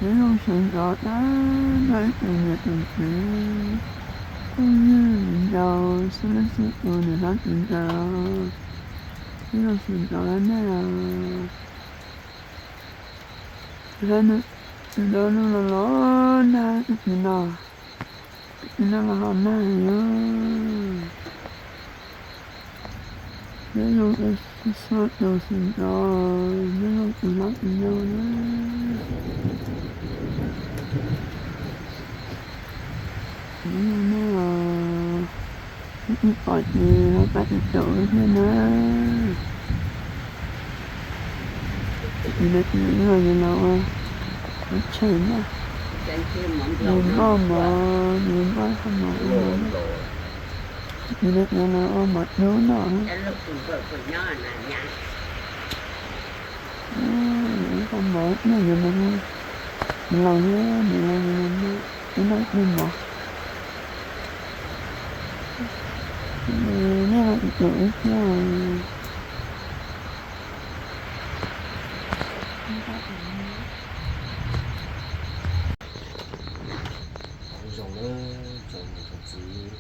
Nyob zoo sawv ntxov tag nrho ib tsoom niam tsoom txiv, phooj ywg viv ncaus, xib hwb xib hwb, niam hlob txiv ntxawm, nyob zoo sawv ntxov nej os. Ntxov no los los nag ib pliag no, ib pliag no los ho nag os. Nyob zoo ib tsoom niam tsoom txiv, nyob zoo tus hlob tus yau na. Nyob zoo nej os, ib pom ces ho pab ib caum wb thiab na. Ces no ces wb los yuav los ua tshais na, yuav npoj mov, yuav npoj qhov mov ua mov na. Ces no ces los ua mov dub noj. Ib qho mov, ib yam yuav mus laus thiab niam laus, ib noj ib pluag mov. Nej los ib caum wb thiab. Zoo na, tsoom niam tsoom txiv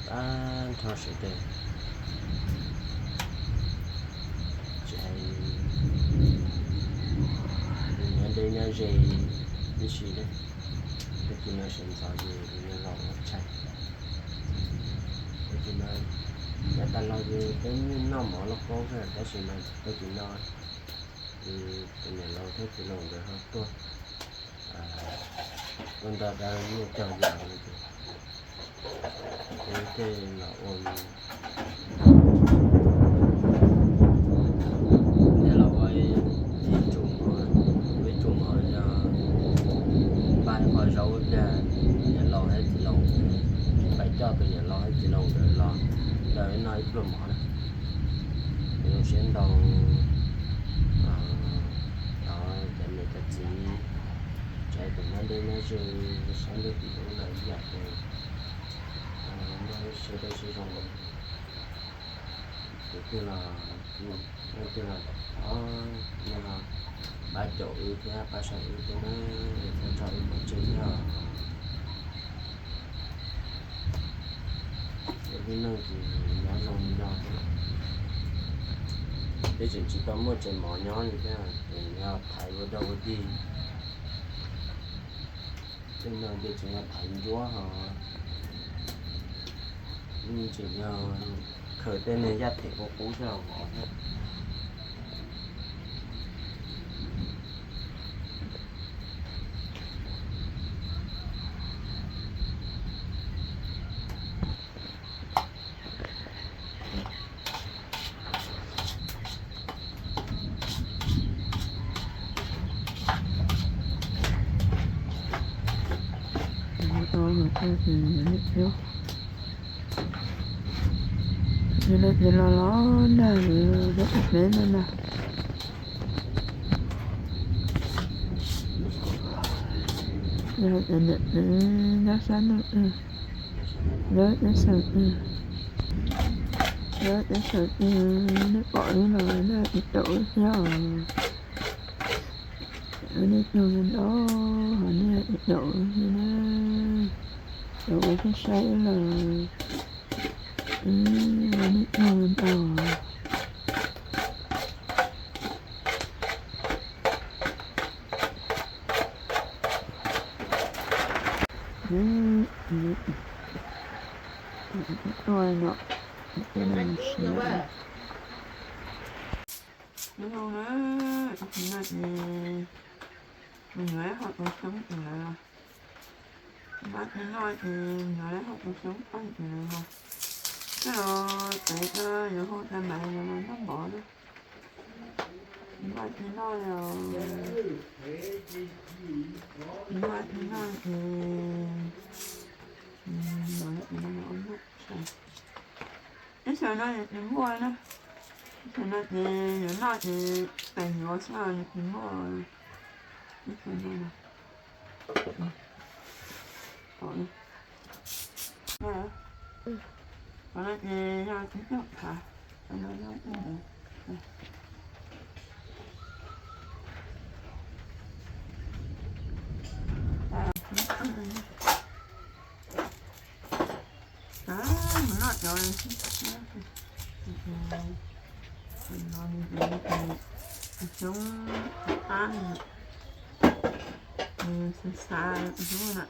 tag nrho sawv daws, tsis hais nyob deb nyob ze tib si na, tag kis no sawv ntxov ces yuav los ua tshais. Tag kis no yav tas los ces peb yeej noj mov lauj kaub xwb, tab sis mas tag kis no tus niam laus thiab txiv laus nkawd ho tuaj, tuaj nrog dab laug cog yam no ces peb thiaj los ua, thiaj los ua ib tsum mov, ua ib tsum mov yog npaj ib qho zaub ib pliag, niam laus thiab txiv laus, pais coj tus niam laus thiab txiv laus nkawd los nrog wb noj ib pluag mov na. Zoo siab ntau, thov cov niam cov txiv, tsis hais tus nyob deb nyob ze, sab ntuj tim ub los ib yam ces nrog wb sib hlub sib zoo. Tus twg los, leej twg los thov nej ho pab caum wb thiab pab saib wb thiab na, txhob tso wb pov tseg thiab os. Wb lub neej ces nyob zoo li no xwb, peb tseem tsis tau muaj tsev mov nyob li thiab, tseem yog thaiv ua dog ua dig. Tej no ces tseem yog thaiv ntsuab ho, tseem yog khaws tej niag yaj them qub qub xwb los vov thiab. Ces los los nag, peb no na. Ces niam txiv nyob sab ntuj, nyob teb chaws, nyob teb chaws, nej pom wb los nej ib caum wb thiab os. Wb niaj hnub ntau, ho nej ib caum wb thiab na, caum wb thiab saib wb los, wb niaj hnub ntau. Hnub no ces nws yuav ho tus xyoob tim lawv los, npaj tsis noj ces nws yuav ho tus xyoob pab tim lawv los, tej los tev yuav hu tas mais los noj mov na. Npaj tsis noj li os, npaj tsis noj ces los ib xyoo no ces tsis muaj na, ib xyoo no ces yuav noj ces tes yuav xwb, tsis muaj ib xyoo no. Qhov no ces yog ib tug phav, qhov no yog ib tug ntawd. Xyoob qab, xyoob na.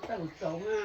Tawm tsoov na.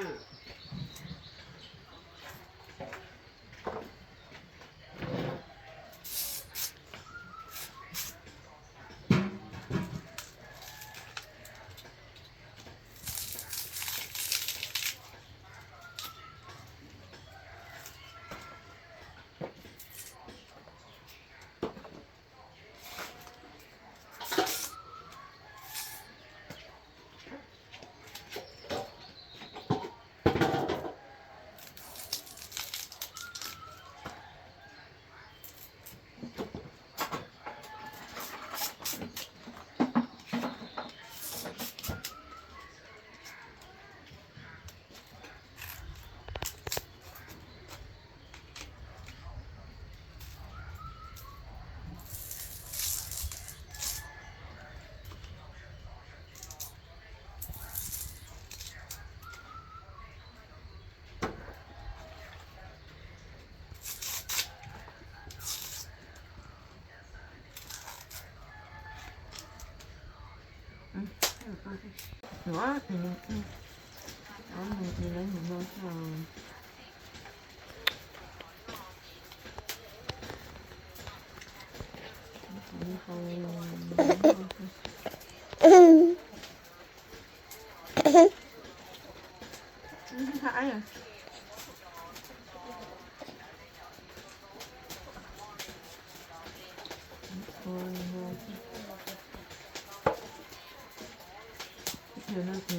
Ces no ces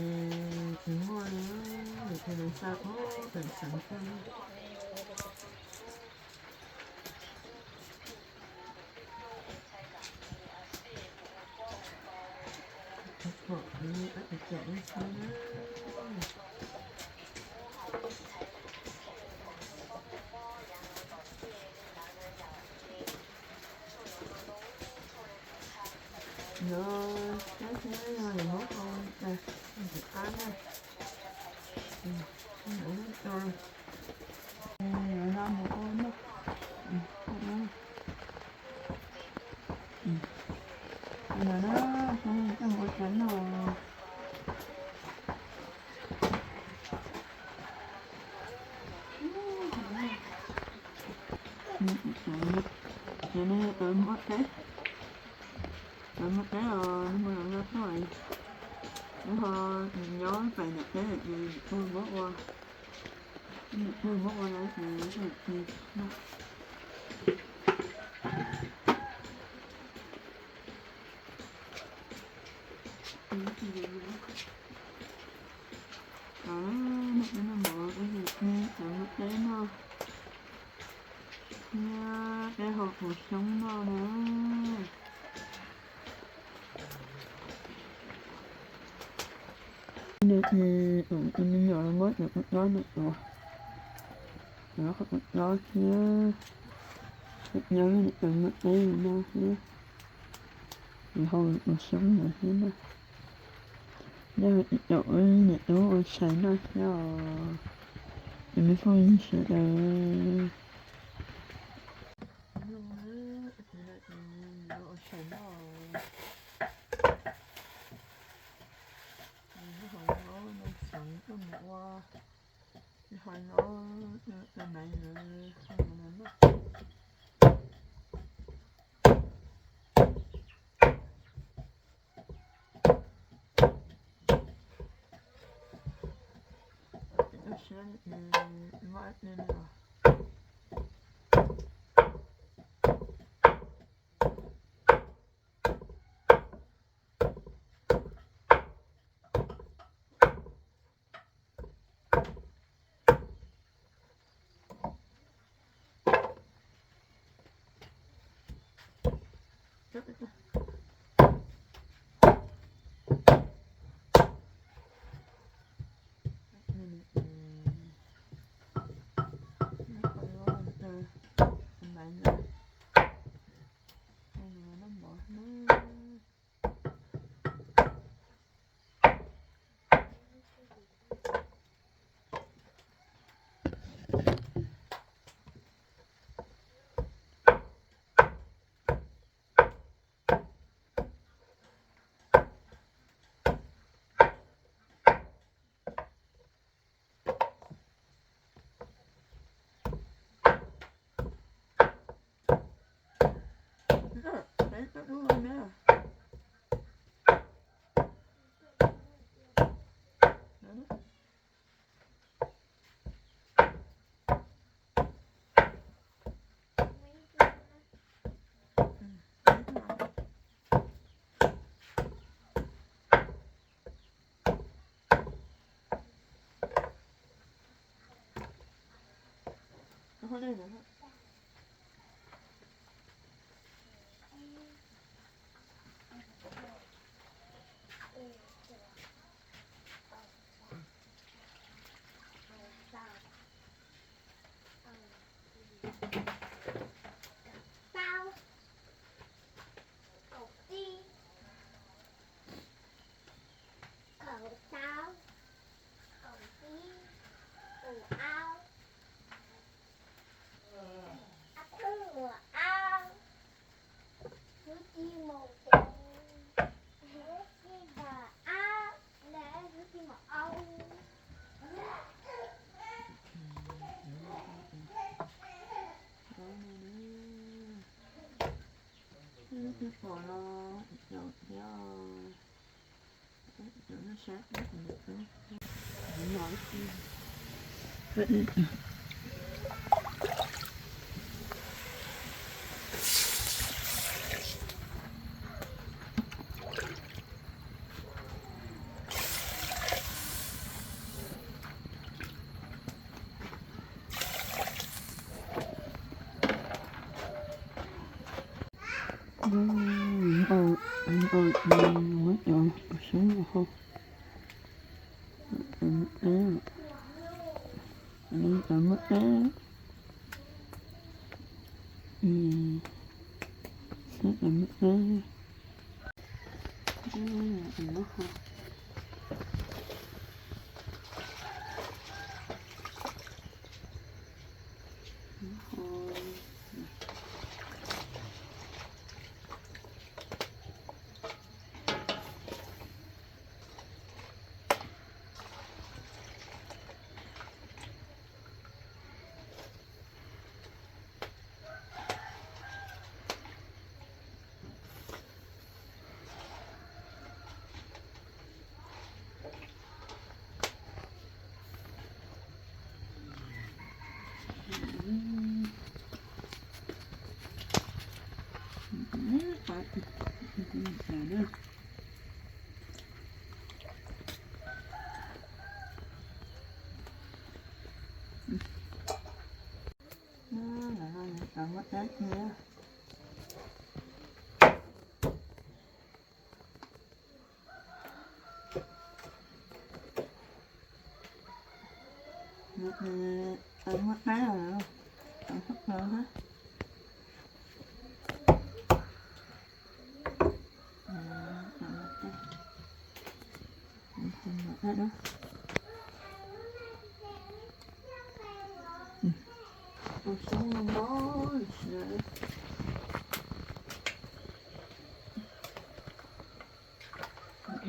tsis muaj li, ces nws xa ub tawm seev xwb. Pom kuv ib tug cawm ib xwb na. Yog, yog yus muab hau, yus qab na. Yus no mus ua na. Ntawd na, coj mus ua tsav noj. Ces no yog tawv muab teb, tawv muab teb os, nws muaj zoo nkauj tuaj. Nws ho nyob pem niam teb, nws kuj muab ua, nws kuj muab ua lawm ces nws ci no. Tawv, niam teb noj mov, tawv muab teb noj, thiab peb ho ua xyoob noj na. No ces tus me nyuam muab tus kua txob no tuav, tuav qhov kua txob thiab, nyob tawv muab teb no thiab, ces hau ua xyoob ntawd thiab na. Nyob tsis caum wb niam tub ua tshais noj thiab os, ces me phooj ywg sawv daws. Ua tshais noj, ua xyoob tuaj mus ua, ho nyob ua maiv ntawd ho noj. Siab li, muab ib pliag li os. Tau. Kaum ib. Kaum tau. Kaum ib. Kaum au. Ab, kaum au. Hwj tib mus, hwj tib nta, ab, le hwj tib mus au.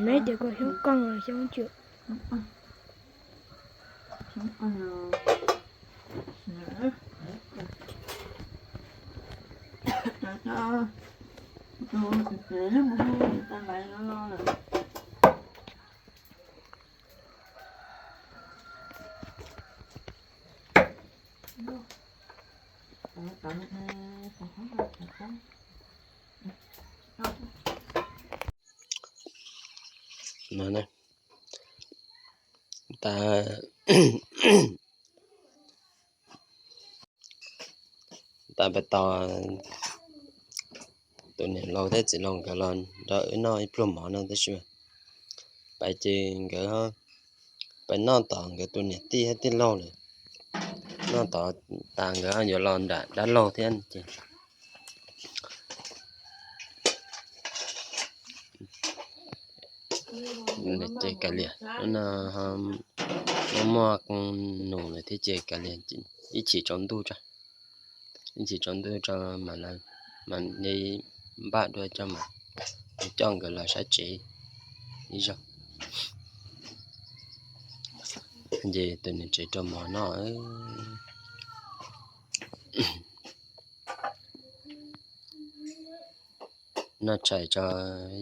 Neb tias koj xyoob qeej los xyoob tswm. No ne, tas, tas pem tos, Tus niam laus thiab txiv laus nkawd los nrog wb noj ib pluag mov no tab sis pais ces nkawd pais noj tom nkawd tus niam tij thiab tij laug lawm. Noj tod tas nkawd yuav los nram dab laug thiab ces ces kav liam, muaj muaj nus lawm thiab ces kav liam ib chim tsaus ntuj tso, ib chim tsaus ntuj tso mam li npaj dua tso mam coj nkawd los sab tsev ib zaug. Ces tus niam tsev rau mov noj. Noj tshais tso,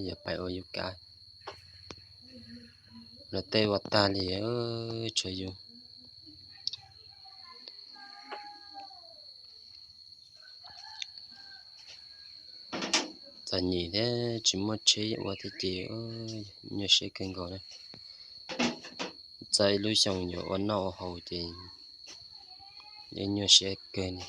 yuav pais ua yus kav. Lawv tej ua tag li, tshuav yus txom nyem thiab tsis muaj tsheb ua thiab ces nyuaj siab kawg nkaus na. Txog ib lub xyoo yuav ua noj ua haus ces yeej nyuaj siab kawg li.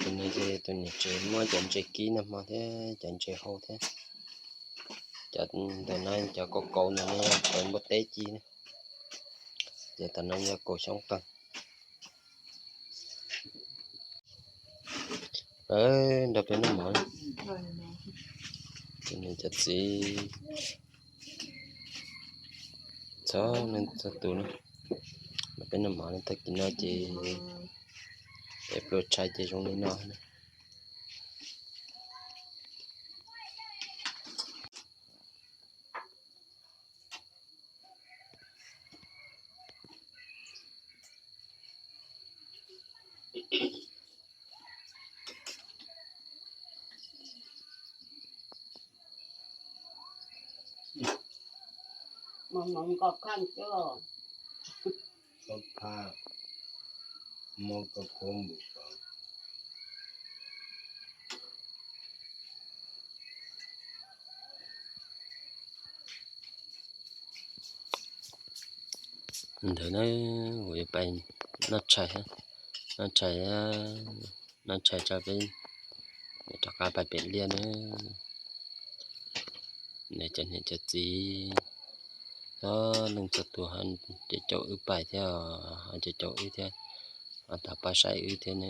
Tus no ces tus niam tsev muab cov ntses kib nag hmo thiab cov ntses hau thiab. Cov ntawm no cov kaus kaus no yog cov npua teb ci, ces tam no yog kaus xyoob qeeg. Nrog peb noj mov, ces nws cov txiv txhob leej txhua tus no, nrog peb noj mov tag kis no ces peb pluas tshais ces zoo li no. Ntawd na, kuv yuav pais noj tshais, noj tshais, noj tshais tso peb rov qab pais pem liaj na. Nws cov niam cov txiv, txhob leej txhua tus ho caum caum wb pais thiab, ho caum caum wb thiab, ho tau pab saib wb thiab na.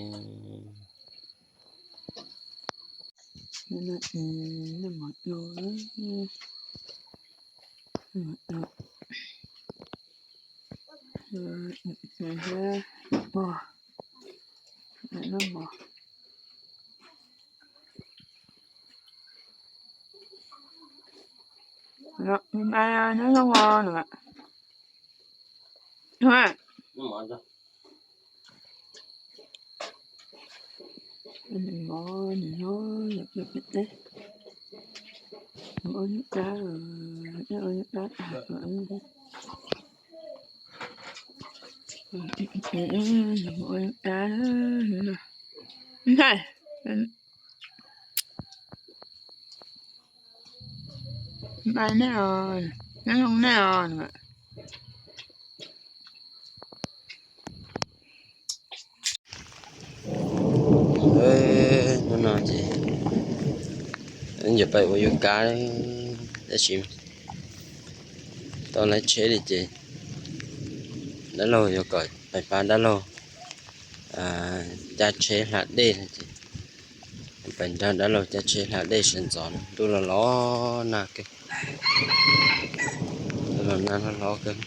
Npaj nej os, nyob zoo nej os. Hnub no ces yuav pais ua yub kab, tab sis tau lawv tsheb li ces dab laug yuav kom pais pab dab laug cab tsheb hla dej no ces pais nrog dab laug cab tsheb hla dej sawv ntxov no, ntuj los los nag kawg, ntuj los nag hlob hlob kawg.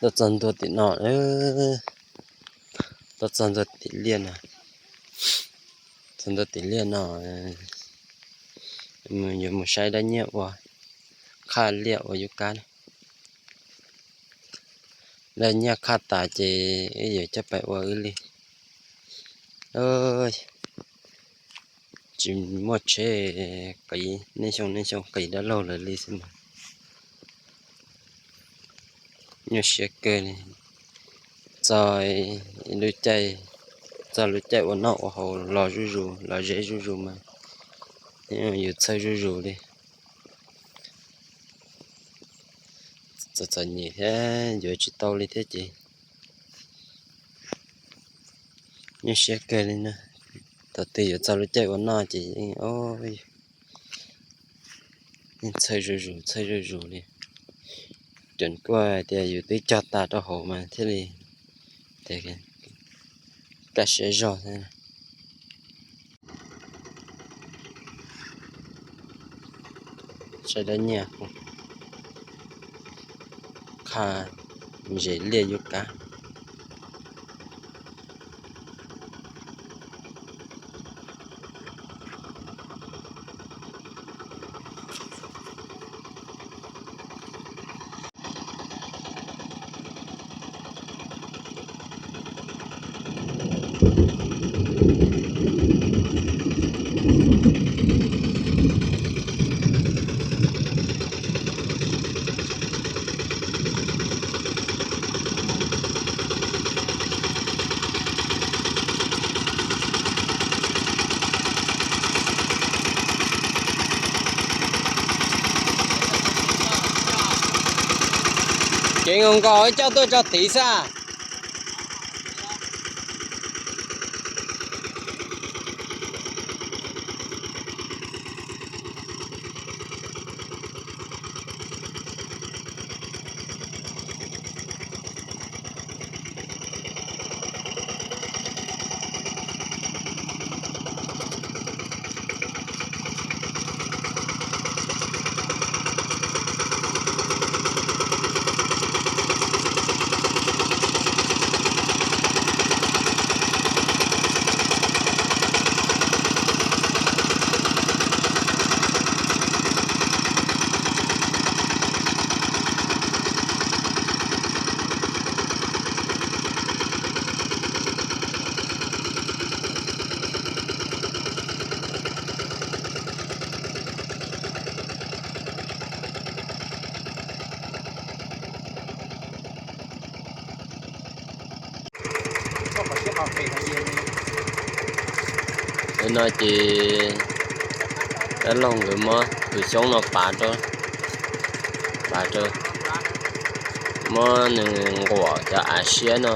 Tuaj txog ntua tim no, tuaj txog ntua tim liaj no, txog ntua tim liaj no, yuav mus saib dab nyiaj ua, qhaj liaj ua yub kab. Dab nyiaj qhaj tas ces wb yuav coj pais ua wb li. Tsis muaj tsheb qiv, nej xyoo nej xyoo qiv dab laug lawv li xwb mas. Nyuaj siab kawg li. Txog lub caij, txog lub caij ua noj ua haus los zuj zus los ze zuj zus mas yus txhawj zuj zus li. Txom txom nyem thiab yuav tsis tau li thiab ces nyuaj siab kawg li na. Thaum twg yuav txog lub caij ua noj ces yeej txhawj zuj zus txhawj zuj zus li. Cov kuj hais tias yus twb cog tas rau hauv mas thiaj li kaj siab zog thiab. Saib dab nyiaj qhaj zes liaj yub kab. Ces nkaus nkaus coj tuaj tso tid xwb. No ces dab laug nkawd muab tus xyoob no pav rau, pav rau, muab nws nquam cov av siab no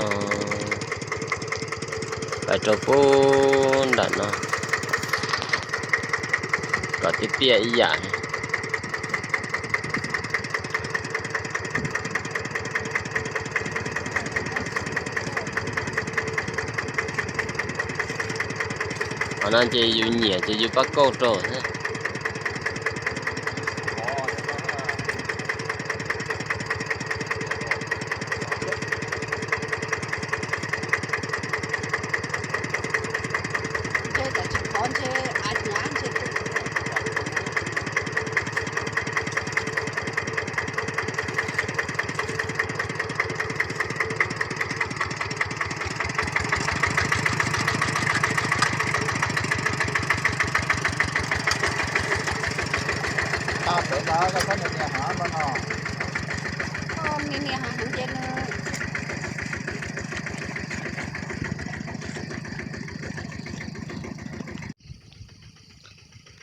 pais rau pub nram no kom tiaj tiaj ib yam. Qhov no ces yus nyiam ces yus pab kauj rau thiab.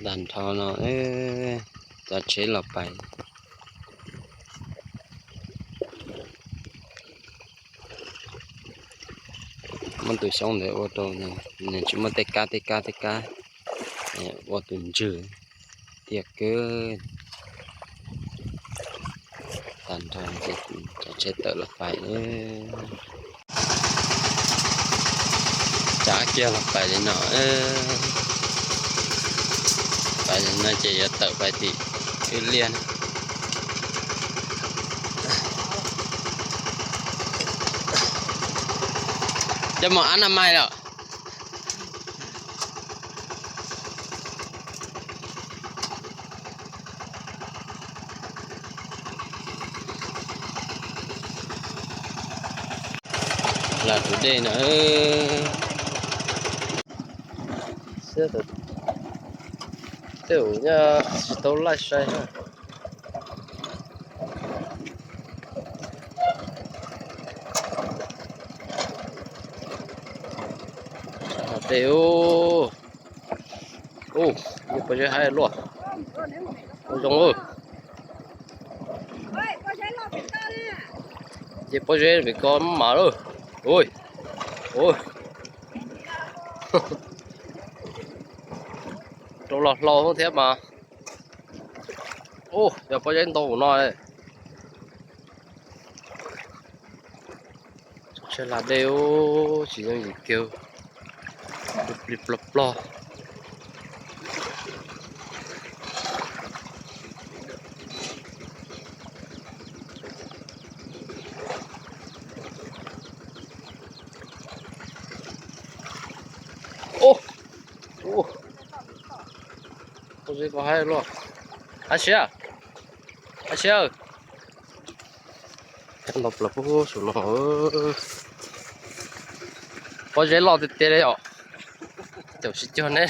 Tag nrho no, cov tsheb los pais. Muab tus xyoob ntawd ua rau nws tsis muaj tej kab tej kab tej kab, ua tus ntswg tiaj kawg. Tag nrho ces cov tsheb tawm los pais. Tsav kiag los pais li no, pais li no ces yuav tawm pais tim wb liaj na. Coj mus ab na mai lawm. Lam tus dej na. Tej zaum nyaj tsis tau laij sai na. Dej ub. Ub, pob zeb haib luaj. Ub zoo. Ces pob zeb pem ko mas lawm. Ui, ui. Rau los hlau thiab mas. Ub, yog pob zeb ntau no. Tsav la dej ub, tsis yooj yim kiag, plig plig plog plog. Ub, ub, pob zeb ko haib luaj. Haib siab, haib siab. Cov ntau plaws puag saum no. Pob zeb loj tiag tiag li os. Caum tsis cuag ne.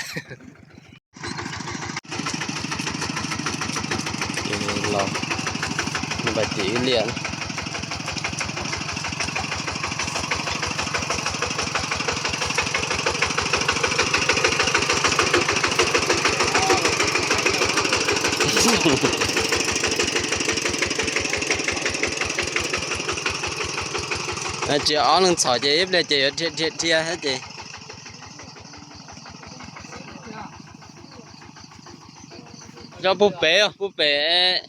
Los npaj tim ib liam. Tsis ob leeg txhom ces ib pliag ces yuav dhia dhia dhia thiab ces. Coj pub pem, pub pem.